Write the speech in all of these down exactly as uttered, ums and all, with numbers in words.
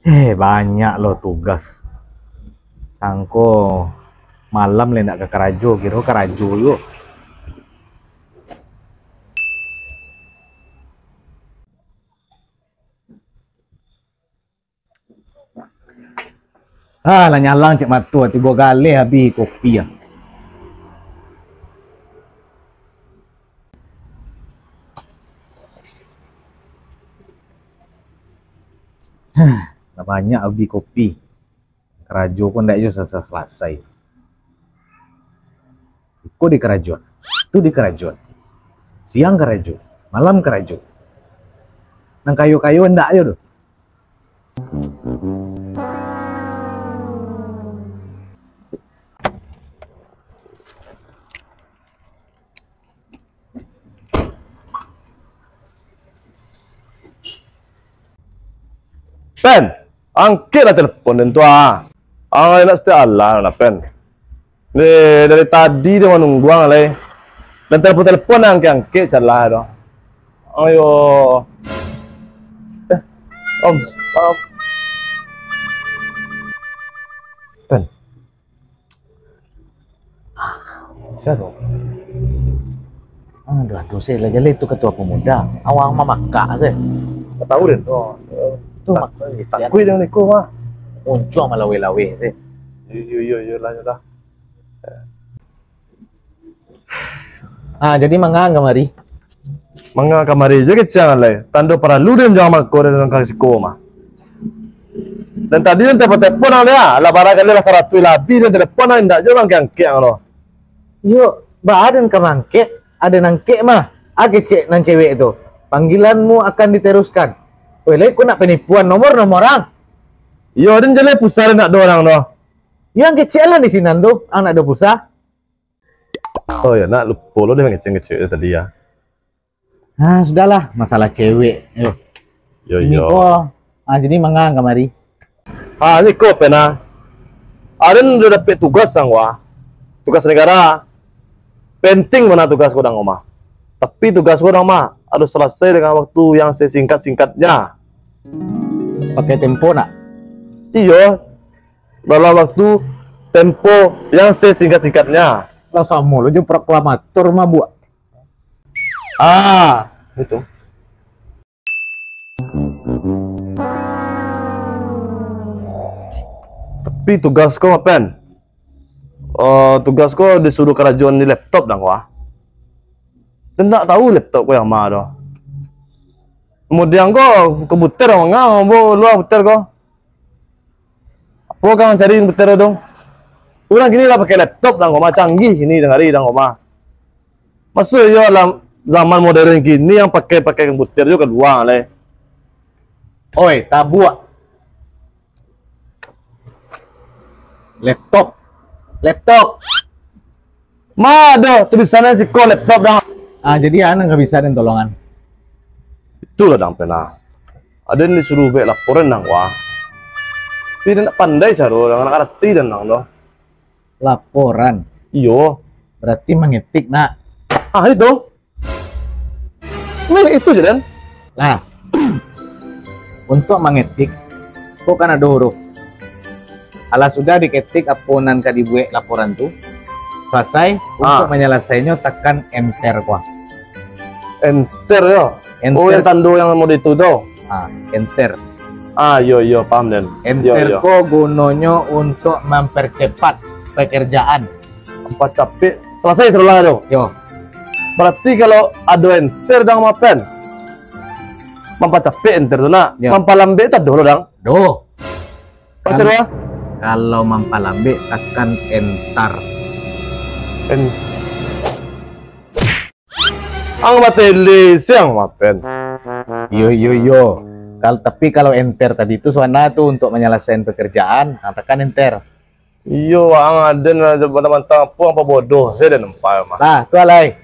Eh, banyak lo tugas. Sangko malam le ndak ka karajo, kiro karajo juo. Ah, lah nyalang cek mato, tibo galeh abih kopi ah. Hah, lah banyak abih kopi. Karajo pun ndak jo selesai-selesai. Iko di karajo, tu di karajo. Siang karajo, malam karajo. Nang kayo-kayo ndak jo tu. Pen, angkeklah telepon den tu ah. Ang nak setiap alah lah, Pen. Deh, dari tadi den manunggu ang lai. Dan telepon-telepon angkek-angkek salah tu. Ayo. Eh, Om, Om. Pen. Sia tu? Aduh, aduh, se lah jaleh tu ketua pemuda. Awak mamakak se. Tak tahu den tu. Tu mak-, takuik dengan iko mah. Uncuang malaweh-laweh se. Yo, yo, yo, yo lah, yo lah. Ah, jadi manga kamari? Manga kamari jo kecek ang lai. Tando paralu den jo ang mako den ka siko mah. Dan tadi den telepon-telepon ang lai, ah. Lah barangkali lah saratuih labiah den telepon ang, indak jo mangkek-angkek ang lo. Yo, baa den ka mangkek, ado nangkek mah. Ah, kecek nan cewek tu. Panggilanmu akan diteruskan. Weh, lai ko nak penipuan nomor-nomor ang. Yo, den jaleh pulsa den ndak ado ang tu. Yo, ang kecek lah di sinan tu, ang ndak ado pulsa. Oh ya, nak lupo lo deh mangecek-ngecek tadi ya. Nah, sudahlah, masalah cewek. Yo. Yo, ini yo. Ko, ah, jadi manga kamari? Ah, ni ko pena. Aden udah dapek tugas ang wah. Tugas negara. Penting bana tugas ko dang mah. Tapi tugas ko dang mah harus selesai dengan waktu yang sesingkat-singkatnya. Pakai tempo nak? Iyo, dalam waktu tempo yang sesingkat-singkatnya. Lah samo lo jo proklamator mah, buak. Ah, itu. Tapi tugas ko, Pen. Eh, tugas ko disuruh karajoan di laptop dang ko, ah. Ndak tahu laptop ko yang ma doh. Kemudian ko komputer manga, mambo lua komputer ko. Apo kang cari komputer tu? Urang kini lah pakai laptop dang ko mah, canggih kini dang ari dang ko mah. Maso iyo lah zaman modern kini yang pakai-pakai komputer jo kalua lai. Oi, tabuak. Laptop. Laptop. Ma ado tulisan siko laptop dang. Ah, jadi a nan ka bisa den tolongan? Itulah dang pena. Aden disuruh buek laporan dang wah. Tapi den ndak pandai caro dang, ndak ngarati den dang doh. Laporan? Iyo. Berarti mangetik nak. Ah, itu. Nah, itu je, Den. Nah, untuk mangetik, ko kan ado huruf. Alah sudah diketik apo nan ka dibuek laporan tu, selesai, untuk Ah. manyalasainyo, takan enter ko. Enter yo? Enter. Oh, yang tando yang mode itu tu? Ah, enter. Ah, yo, yo, paham, Den. Yo, Enter yo. ko gunonyo untuk mempercepat pekerjaan. Mampacapek. Selesai sudah lah tu. Yo. Berarti kalau ado enter dang mapen, mampacapek enter tu nak. Yo. Mampalambek tu ado lo dang. Doh. Baca Kal-, doh. Kalau mampalambek, takan entar. En-, ang batele siang mapen. Iyo, iyo, iyo. Kal-, tapi kalau enter tadi tu suana tu untuk menyelesaikan pekerjaan, nah, takan enter. Iyo, ang aden lah mantang-mantang apo, ang pabodoh sajo den nampak mah. Lah, tu alai.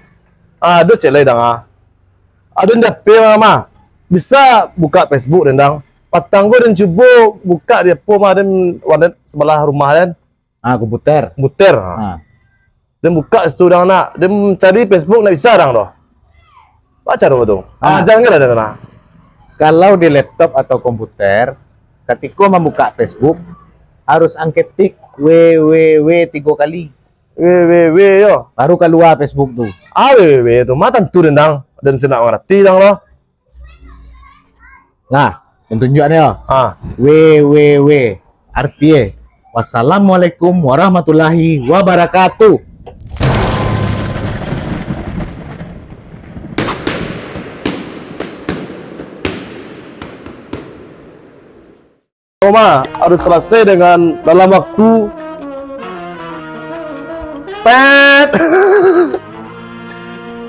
Ah, ado cek lai dang ah. Ado di H P mah, mah. Bisa buka Facebook den dang. Patang ko den cubo buka di apo mah, den warnet sebelah rumah den. Ah, komputer. Komputer. Ah. Ah. Den buka situ dang nak. Den cari Facebook ndak bisa dang doh. Baa caro tu? Ah. Ah, jangan lah den nah. Kalau di laptop atau komputer, Katiko mambukak Facebook, harus ang ketik W W W tigo kali. W W W yo. Baru kalua Facebook tu. Ah, W W W tu mah tantu den dang. Den se ndak mangarati dang lo. Nah, den tunjuak ni yo. Ah. W W W. Arti e, "Wassalamualaikum warahmatullahi wabarakatuh." Roma harus selesai dengan dalam waktu. Pet.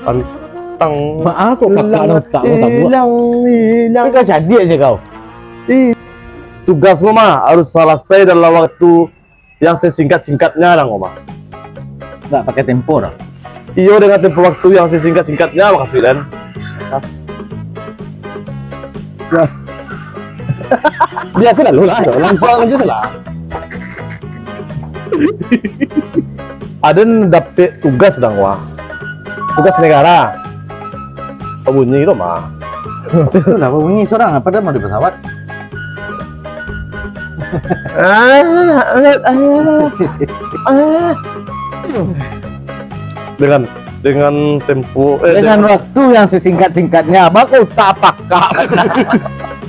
Pantang. Mak, aku pakak Hilang, otak kau, tak buat. Hilang, hilang. Tapi kau cadiak je kau. Ih. Tugasmu mah harus selesai dalam waktu yang sesingkat-singkatnya lah, Ngoma. Nggak pakai tempo dah. Iyo, dengan tempo waktu yang sesingkat-singkatnya, makasih, Den. Pas. Sudah. Biasa lalu lah, langsung, langsung lah. Aden dapek tugas, dang, wah. Tugas negara. Apa bunyi tu, mah? Itulah, apa bunyi seorang? Apa dia mau di pesawat? Ah, ah, ah, ah. Dengan, dengan tempo, eh, Dengan dengan waktu yang sesingkat-singkatnya, bako utak pakak.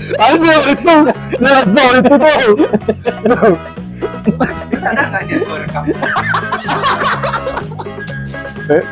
Aduh, itu, dia langsung itu tu. Ada nggak dia suara kamu? Eh?